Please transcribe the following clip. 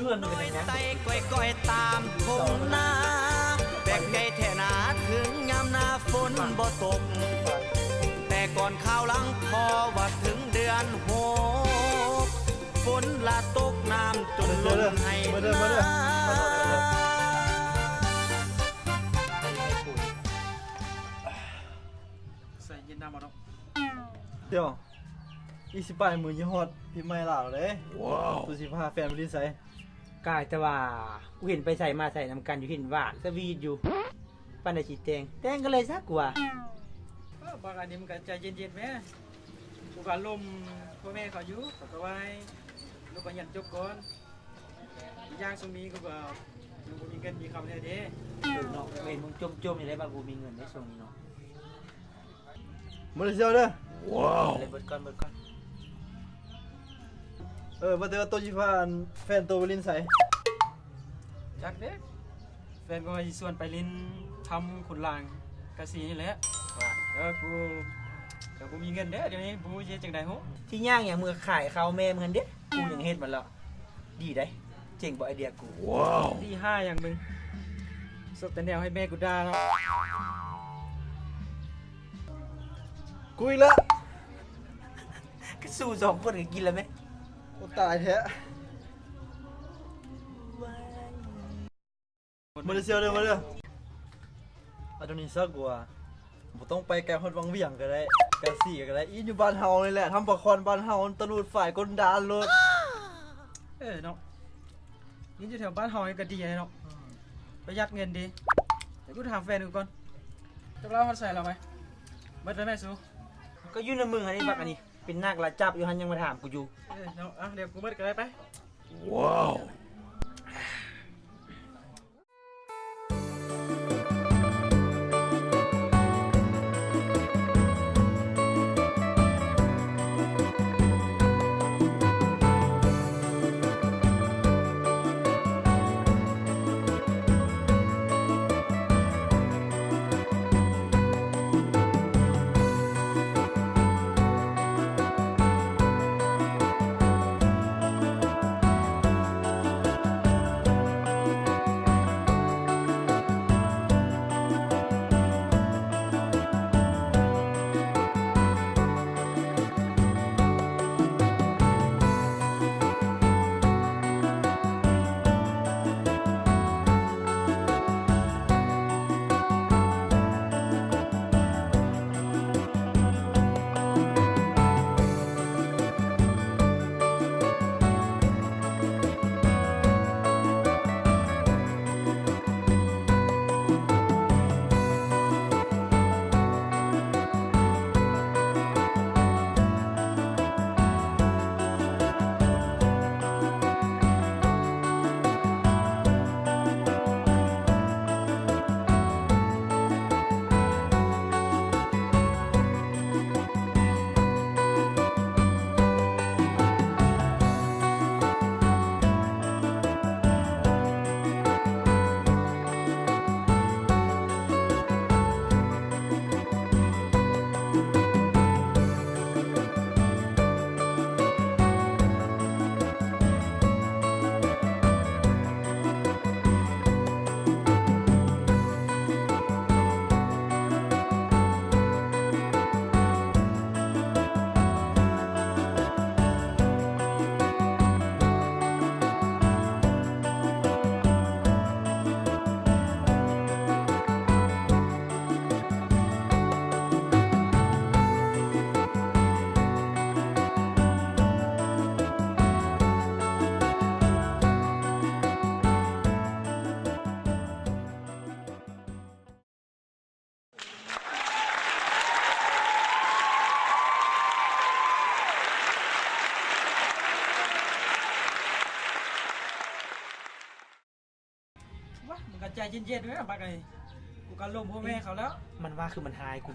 ເພື່ອນມັນເປັນຫຍັງ? ແຕ່ກ່ອນຄາວຫຼັງພໍວ່າເຖິງເດືອນຫົກ ຝົນລະຕົກນ້ຳຈົນລົ້ນໄຮ່ນາ. ໃສ່ເຢັນນ້ຳເອົາເນາະ. ດຽວ ອີກສິບປາຍມື້ຊິຮອດປີໃໝ່ລາວເດ້. ໂຕຊິພາແຟນໄປຫຼິ້ນໃສ? ກາຍແຕ່ວ່າກູເຫັນໄປໃສມາໃສນຳກັນຢູ່ ເຫັນຫວານສະຫວີດຢູ່. ປານໃດຊິແຕ່ງ ແຕ່ງກັນເລີຍຊະກູວ່າ. ເອີ ບັກອັນນີ້ມັນກະໃຈເຢັນໆແມ້ ກູກະລົມພໍ່ແມ່ເຂົາຢູ່ ເຂົາກະວ່າໃຫ້ລູກກະຮຽນຈົບກ່ອນ. ອີກຢ່າງຊ່ວງນີ້ກູກະຍັງບໍ່ມີເງິນມີຄຳແທ້ເດ້. ເອີເນາະ ເຫັນມຶງຈົ່ມໆນີ້ແຫຼະວ່າບໍ່ມີເງິນໃນຊ່ວງນີ້ເນາະ. ບໍ່ໄດ້ສ່ຽວເດີ. ເລີຍເບິດກ່ອນ ເບິດກ່ອນ. ເອີ ວ່າແຕ່ວ່າໂຕຊິພາແຟນໂຕໄປຫຼິ້ນໃສ? ຈັກເດ້ ແຟນກູວ່າຊິຊວນໄປຫຼິ້ນທຳຂຸນລາງກາສີນີ້ແຫຼະ. ວ່າ ເອີ ກູກະບໍ່ມີເງິນເດ້ ດຽວນີ້ບໍ່ຮູ້ຊິເຮັດຈັ່ງໃດໂຫ. ຊິຍ່າງຫຍັງ ມຶງກະຂາຍເຂົ້າແມ່ມຶງຫັ້ນເດ້. ກູຍັງເຮັດມັນແລ້ວ ດີໃດ໋ ເຈັງບໍ່ໄອເດຍກູ. ດີຫາຫຍັງມຶງ ສົບແຕ່ແນວໃຫ້ແມ່ກູດ່າເນາະ. ກູອີກແລ້ວ. ກະສູສອງຄົນກະກິນລະແມ. ໂອ້ ຕາຍແທ້. ມາເດີ ມາເດີ ມາເດີ. ເອົາໂຕນີ້ຊະກວ່າ ບໍ່ຕ້ອງໄປໄກຮອດວັງວຽງກະໄດ້ ກາສີກະໄດ້ ອີ່ຢູ່ບ້ານເຮົານີ້ແຫຼະ ທຳປາຄອນບ້ານເຮົາ ຕະຫຼູດຝາຍກົ້ນດ່ານໂລດ. ເອີເນາະ ຢູ່ແຖວບ້ານເຮົານີ້ກະດີເນາະ ປະຢັດເງິນດີ. ດຽວກູຖາມແຟນກູກ່ອນ ຈັກລາວຮອດໃສແລ້ວໄປ. ເບິດແລ້ວແມ່ສູ ກະຢູ່ນຳມຶງຫັ້ນນີ້ ບັກອັນນີ້ ເປັນນັກລະຈັບຢູ່ຫັ້ນ ຍັງມາຖາມກູຢູ່. ເອີເນາະ ດຽວກູເບິດກະໄດ້ໄປ. ວ້າວ. ວ້າ ມຶງກະໃຈເຢັນໆເດີບັກໄອ້ ກູກະລົມພໍ່ແມ່ເຂົາແລ້ວ. ມັນວ່າຄືມັນຮ້າຍກູ.